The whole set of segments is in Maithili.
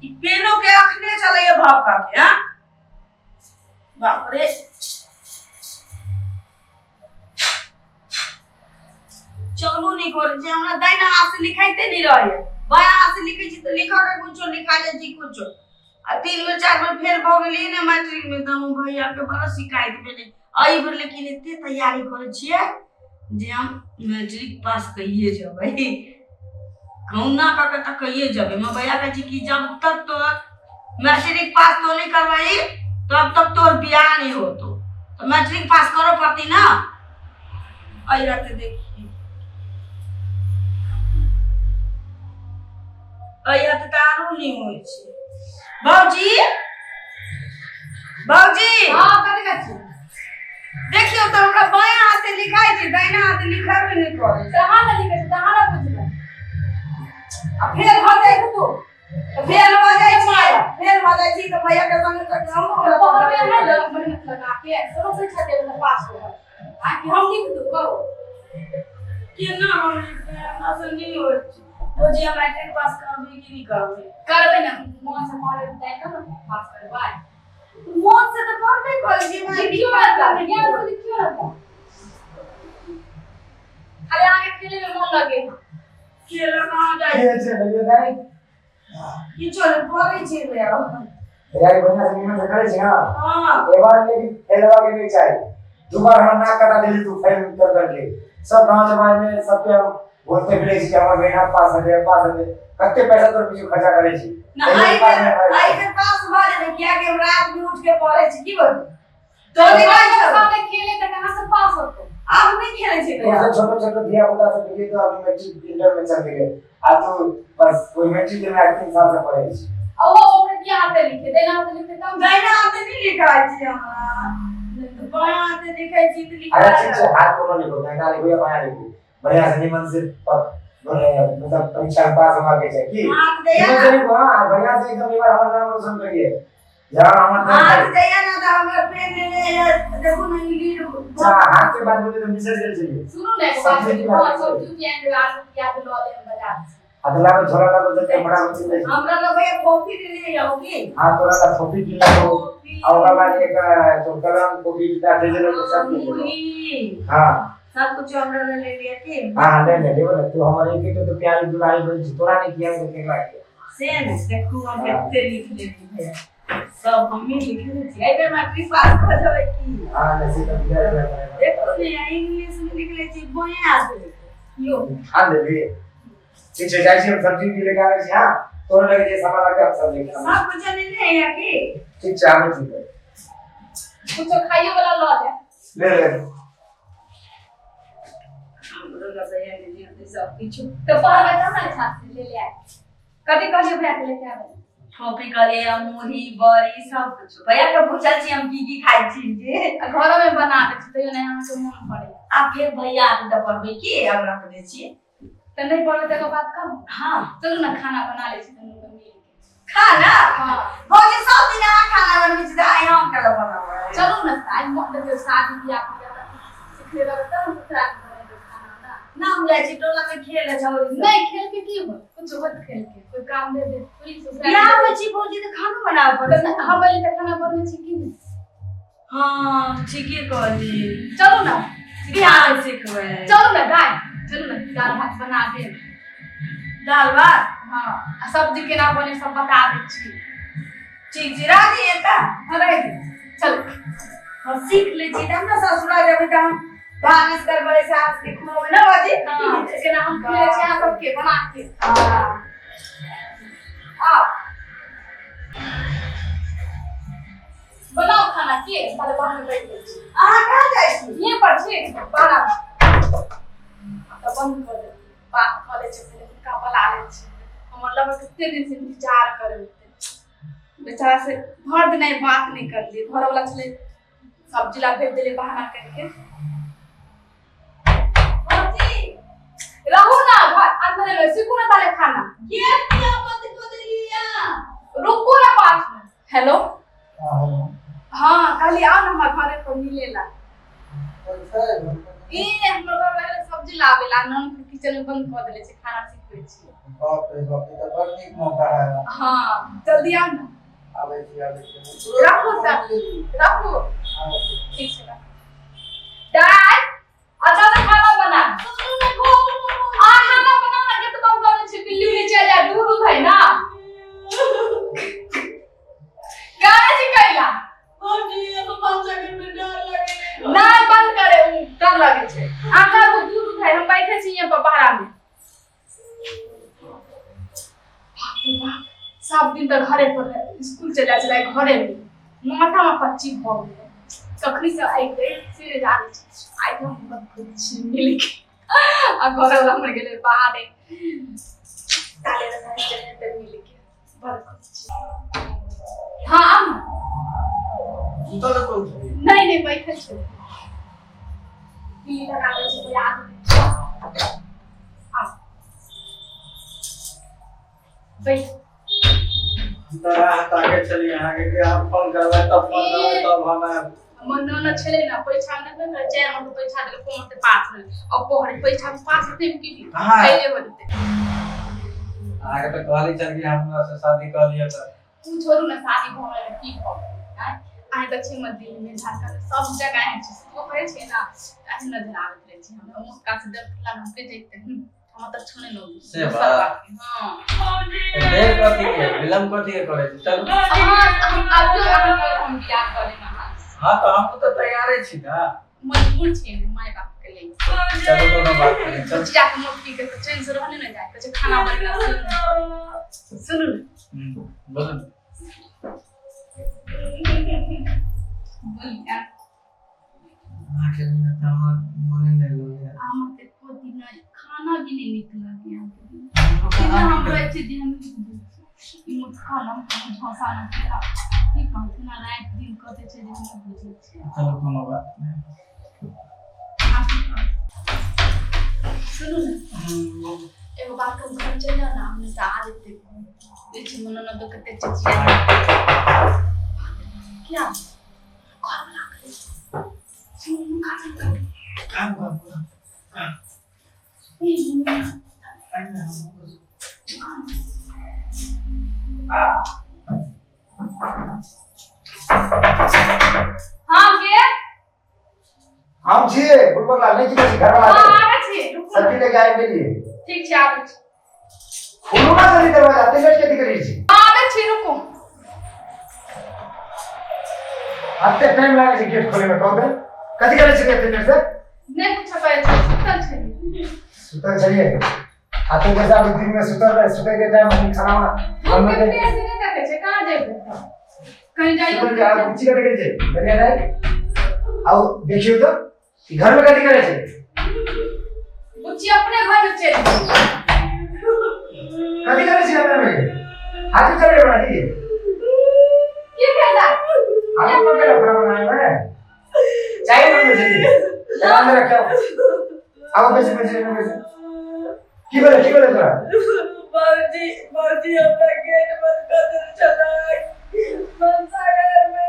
ई पेनो के अखने चलैया भाव का के। हाँ बाप रे, चलू नहीं करै छै। हमरा दाहिना हाथ से लिखाइते नहीं रहे, बायां हाथ से लिखै छी तऽ लिखऽ के कुछो लिखा जाइ छै कुछो। आ 3 बेर 4 बेर फेल भऽ गेलियै ने मैट्रिक में, तऽ हमर भैया के बड़ा शिकायत भेलै एहि बेर। लेकिन एते तैयारी करै छियै जे हम मैट्रिक पास कइए जेबै, कहुना कऽ के तऽ कइए जेबै। हमर भैया कहै छै कि जब तक तोहर मैट्रिक पास तो नहीं करबही तब तक तोहर बियाह नहीं होतो, तो मैट्रिक पास करो पड़ती ना। एहि रहते देखी एहि रहते तऽ आरो नहि होइ छै। बाबूजी, बाबूजी। हाँ, कथी कहै छी? देखियौ तऽ हमरा बायां हाथे लिखाइ छै, दाहिना हाथे लिखाबे नहि करै छै। कहाँ ने लिखै छै, कहाँ ने बुझबै? आ फेल भऽ जाइ तू फेल भऽ जाइ छी, फेल भऽ जाइ छी तऽ भैया के संगे संगे हमहूँ तऽ पढ़बै है ने मेहनत लगा के, तोरो परीक्षा देबै तऽ पास होबै। आ कि हम लिख दू करो? केना हम लिखबै? हमरा से नहि होइ छै। भौजी, हम मैट्रिक पास करबै कि नहि करबै? करबै ने, मन से पढ़ै तब ने पास करबै। मन से तऽ पढ़बे करै छी। लिखियो ना तऽ ज्ञान से लिखियो ना तऽ। खाली अहाँके खेले में मन लगे है। खेलऽ कहाँ जाइ? की होइ छै भैया दाइ? किछो नहि, पढ़ै छी भैया। तैयारी बढ़िया से निमन से करै छी ना? हाँ। एक बार लेकिन फेल होवा के नहीं चाहिए। दू बार हमर नाक कटा देली तू फेल कर करके। सब गांव समाज में सबके हम बोलते फिरे छी कि हमर बहिना पास हेतै, पास हेतै। कते पैसा तोर पीछू खर्चा करै छी। ना, तैयो एहि पास बेर नहि होइ एहि छै। बेर पास भऽ जेबै, कियाकि हम रात में उठ के पढ़ै छी। की बोलू तो नहीं कहै छौ? सामने खेले तऽ कहाँ से पास होतै? आब नहि खेलै छै भैया। तोर से छोटो छोटो धिया पुता सब के तो अभी मैट्रिक इंटर में चल गेलै आ तू बस कोई मैट्रिक में 3 साल से पढ़ै छी। आ वो ओकरे दिया हाथे लिखे, देना हाथे लिखे तब। दाहिना हाथे नहि लिखाइ छी हमरा, बायां हाथे लिखै छी तऽ लिखा। अरे ठीक छै, हाथ कोनो लिखो, दाहिना लिखो या बायां लिखो, बढ़िया से निमन से मतलब परीक्षा में पास होवा के छै की। हाथ दैया निमन से ना। लिखो। हां, बढ़िया से एकदम। एक बार हमर नाम रोशन करिए जहाँ हमर नाम हाथ खाली। दैया ना तऽ हमरा पेन लेने है, देखू ने ई लीड। अच्छा, हाथ के बात बोले तो मिसर गेल छलियै। सुनू ने एगो बात। सब्जी की बात हाँ, छै। सब्जी उब्जी आनि देबै, आलू प्याज लऽ लेब बाजार से। आ तो लागो झोला लागो जते फटाफट चलि जाइ छै। हमरा लग भैया कॉपी लेने जाओ की? हां, तोरा ला कॉपी किन लागो आ ओकरा बाद एक तो कलम कॉपी किताब जे जे लगो सब किन लेबो। मुरही। हां। सब कुछ हमरा लग ले लिया की? हां, ले ले लेबो ने। तू हमर एक एक तो प्यारी दुलारी बन छी, तोरा नहीं किया तो केकरा किया? से ने देखू हम कते लिख लेली भैया, सब हमही लिखने छियै। एहि बेर मैट्रिक पास भऽ जेबै की? हां, ले से तो बिया बिया। देखू ने, इंग्लिश में लिख लै छी बायां हाथ से। यो। आन लेली? ठीक छै, जाइ छी हम सब्जी उब्जी लेके आबै छी। हां, तोरा लगे जे सामान लगतै हम सब लेके आबै सब कुछ लेने है की? छी। ठीक छै, आबै छी तऽ। कुछो खाइयो वाला लऽ ले। ले ले। हमरो लग भैया लेने होतै सब किछु। तऽ पढ़बै तब ने अच्छा से ले ले आय। कथी कहलियै भैया के लेके आबै? कॉपी कहलियै, मुरही बड़ी सब कुछ। भैया के पूछल छी हम की की खाइ छी जे। आ घरो में बना दै छी तैयो नहि अहाँके मोन पड़ै। आ फेर भैया आते तऽ पढ़बै की? हम रख दै छियै। तऽ नहि पढ़बै तऽ एगो बात कहू? हाँ। चलू ने खाना बना लै छी दुनू मिल के। खाना? हाँ। भौजी, सब दिन अहाँ खाना बनबै छी तऽ आइ हम केला बनाबै? चलू ने, आइ मोन देखियौ शादी बियाह भऽ गेल तऽ सिखले रहबै तब ने ससुराल मे बनेबै खाना ना। ना, हम जाइ छी टोला में खेले छौरी सब। नहि, खेल के की होत? कुछ होत खेल के? कोई काम दे दे थोड़ी ससुराल बियाह होइ छी भौजी तऽ खानो बनाबै पड़ै तऽ छै। हम एली तऽ खाना बनबै छी की नहि? हाँ, ठीके कहली। चलू ने। बियाह सिखबै। चलू ने गाय, चलू ने दाल भात बना देब। दाल भात? हाँ, आ सब्जी केना बने सब बता दै छी। ठीक छै, राजी एता। हाँ, रहि दे, चलू। हम सीख लै छी तऽ हम ने ससुरा जेबै तऽ हम भानस करबै, सास के खुआबै ना बाजी? हाँ, केना हम खुएबै छी अहाँ सबके बना के। हाँ। आओ बनाओ खाना के पहले बाहर में बैठ गेल छी। अहाँ कहाँ जाइ छी? ये पर छी बाहर तऽ बंद कऽ दे, बात कऽ लै छी पहिले, हुनका बोला लै छी। हमर लवर कते दिन से इंतजार करै बेचारा से, भर दिन आइ बात नहि करलियै। घरवला छलै, सब्जी ला भेज देलियै बहाना करके। भौजी। रहू ना घर अंदर में, सीखू ना ताले खाना। गेट किया बंद कऽ देलियै? रुकू ना 5 मिनट। हेलो। हाँ। हाँ, कहली आओ ना हमरा घरे पर मिलेला। ई हमर घर लगले सब्जी लाबे ला, नन किचन में बंद कऽ देले छै, खाना सिखबै छियै। बाप रे बाप, ई तऽ बड़ नीक मौका है। हाँ, जल्दी आउ ने। आबै छी, आबै छी। राखू तऽ, राखू। आबै छी। ठीक छै, राखू। दाइ, अच्छा से खाना बना। आ खाना बना ना, गेट बंद कर दै छी, बिल्ली उल्ली चलि जाय, दूध उध है ना। काहे छी कैला? नहीं बंद करे, उ डर लगे छै। आ करू, दूध उध है, हम बैठे छी यहाँ पर बहरा में। बाप रे बाप, सब दिन तऽ घरे पर रहे, स्कूल चलि जाइ छलै घरे में। माथा में पच्ची भऽ गेलै। कखनी से आबि गेलै से जानै छी। आइ तऽ हम बड़ खुश छी मिल के। आ घरवला हमर गेलै बाहरे। ताले रखने चलि जेतै मिल के। बड़ खुश छी। हाँ, आउ ने। सुतल कोन छी? नहीं नहीं, बैठल छी। बिल्ली लगा दै छै, कोइ आदमी। आउ। बैठ। तऽ राह ताके छलियै अहाँके कि अहाँ फोन करबै तब फोन करबै तब हम आयब। हमर ननद छलै ने, पैसा नहि देलकै, 4 महीना पैसा देलकै, कोनो ते पास नहि। आ पहरे पैसा पास हेतै की? हाँ। फैले हो जेतै। अहाँके तऽ कहली छल कि हमरा से शादी कऽ लिअ तऽ। तू छोड़ू ने, शादी भऽ गेलै की भऽ गेलै? आँय, अहाँ तऽ छी हमर दिल में झारखंड सब जगह अहाँ छी। ओ कहै छै ने, अहाँ नजर आबैत रहै छी हमरा। मुस्का से देखला हम के जइते, हम तऽ छने न से बात। हाँ। देर कथी के, विलम्ब कथी के करै छी? चलू। हाँ, हम अभियो अहाँ कहब हम बियाह कऽ लेब अहाँ से। हाँ, तऽ हम तऽ तैयारे छी ने। मजबूर छियै ने माय बाप के लेल। चलू, कोनो बात नहि, चलू। बचिया के मोटकी के तऽ चैन से रहले ने जाय, कहै छै खाना बनेला से। सुनू ने। बोलू ने। बोलिए। अहाँके बिना तऽ हमर मोने नहि लगैया। अहाँ के एको दिन नहि खाना भी नहि नीक लगैया। हमरो केना कहाँ हम नीक रहै छी जे हम ई मुटका न झोसा न किया की कहू, केना राति दिन कटै छै जे हम नहि बुझै छियै। चलू, कोनो बात नहि। अहाँ की कहू? सुनू ने। बोलू। एगो बात कहू, घर चलि जाउ ने, हमने से आ जेतै। देखी मोन ननद कते चिचिया किया घर वाला करे। सुनू, खाना खा। काम कर पूरा। ए, मम्मी। आइ ने, हमहूँ हाँ, के? हम छियै बुड़बक लाल, नहि चिन्है छी घर वाला हाँ, के? आबै छी, रुकू ने। सब्जी लेके आबि गेलियै। ठीक छै, आबै छी। खोलू ना जल्दी दरवाजा, एते लेट के करै छी? हाँ, आबै छी, रुकू। एते टाइम लागै छै गेट खोले में? कहू तऽ, कथी करै छियै एते लेट से? नहि कुछो करै छी, सुतल छलियै। सुतल छलियै? आ तू जैसा अभी दिन में सुतल रहे, सुतै के टाइम में खाना वाना धूप बनबै के के तेज नहि देखै छै, कहाँ जेबै? कहीं जाइयो? सुतल के आब बुच्ची कथी करै छै? बढ़िया नहि। आउ देखियौ तऽ, ई घर में कथी करै छै? बुच्ची अपने घर में चलि गेल। कथी करै छै अपना में? हाथी चले बना दी। की भेलै? हाथी पकड़ खाना बनाए में चाय बनबै छै। अंदर रखो, आओ, बेसी बेसी बेसी। की भेलै, की भेलै तोरा? बाबूजी, बाबूजी, हमरा गेट बंद कर देने छलै भनसाघर में।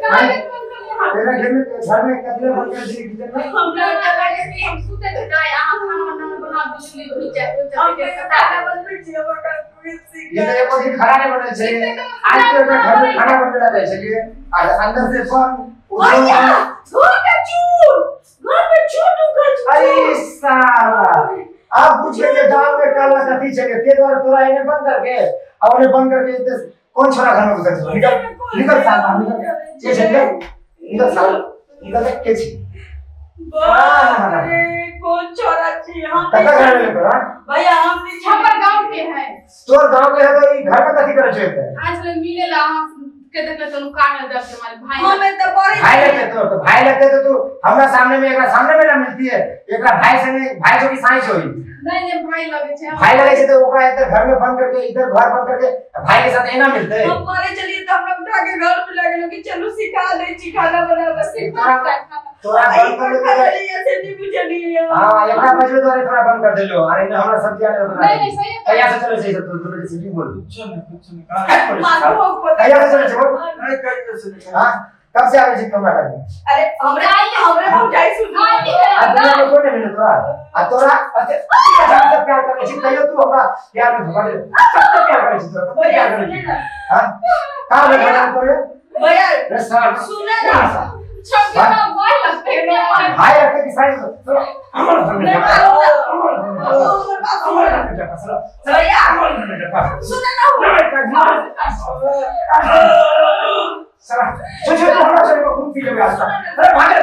कहाँ गेट बंद करलियै अहाँ? तेरा घर में, घर में कथी ला बंद करै छै किचन में? हमरा लगे कि हम सुते छी दाइ, अहाँ खाना वाना बना बिजली घुसि जाय। हम कहियो खाना बनबै छी? हमरा कंप्यूटर सीख। ये तो एको दिन खाना नहीं बनल छै। आज के ओकरा घर में खाना बनबे ला जाइ छलियै आ अंदर से बंद, उधर भैया, बंद। घर में चूर, घर में चूर ढुकल छै। अरे साला, अब पूछ के दाल में काला कथी छले, ते द्वारा तोरा एने बंद करके आ ओने बंद करके एते कोन छोरा घर में घुसल छौ? निकल, निकल साला, निकल। के छै? निकल, निकल साला, निकल। के छी? बाप रे, कोन छोरा छी हम? कतऽ घर में तोरा? भैया, हम नहीं छी। हमर गाँव के है। तोर गांव के है तो ई घर में कथी करै छै एते? आज ले मिले ला अहाँ के देखले तो नुका में दब के मारे भाई। हम एतऽ पढ़ै भाई छी। लगते तो भाई लगते तो तू हमरा सामने में, एकरा सामने में ना मिलती है। एकरा भाई से नहीं, भाई जो की साइंस होई। नहीं नहीं, भाई लगे छै। भाई लगे छै तो ओकरा इधर घर में बंद करके, इधर घर बंद करके भाई के साथ एना मिलते? हम पढ़ै छलियै तऽ हमरा उठा के घर में लए गेलहुँ कि चलू सिखा दै छी खाना बनाबऽ। तोरा तोरा बंद कर खाना देले। लिए से नहीं बुझलियै। हां, एकरा बजबे द्वारे थोड़ा बंद कर देलो। अरे ने, हमरा सब्जी आने बना। नहीं नहीं, सही है। कहिया से चले छै तू? तू बेटी सीधी बोल। कुछो नहि, कुछो नहि, कहाँ? मालूम हो पता। कहिया से चले छै बोल। नहि, कहियो से नहि। हां, कब से आवे छै हमरा घर में? अरे, हमरे हमरे भौजाई सुन। हाँ, ठीक है। आ दुनिया में कोई नहीं मिले तोरा आ तोरा अते जान से प्यार करे छी तैयो तू हमरा प्यार में धोखा दे कते प्यार करे छी तोरा कते भैया प्यार करे सुने छी ना हां का रे धोखा तोरे भैया रे सार सुने ना छोड़ ना भाई लगते हैं भाई रखे कि सारी तोरा हमर घर में नहीं धोखा मारो ना हमर घर में हमर धोखा बात हमर सुने घर में धोखा साला भैया हमर घर में धोखा सुने ना साला छो छो हमरा शरीर में खून पी लेबे आज अरे भाग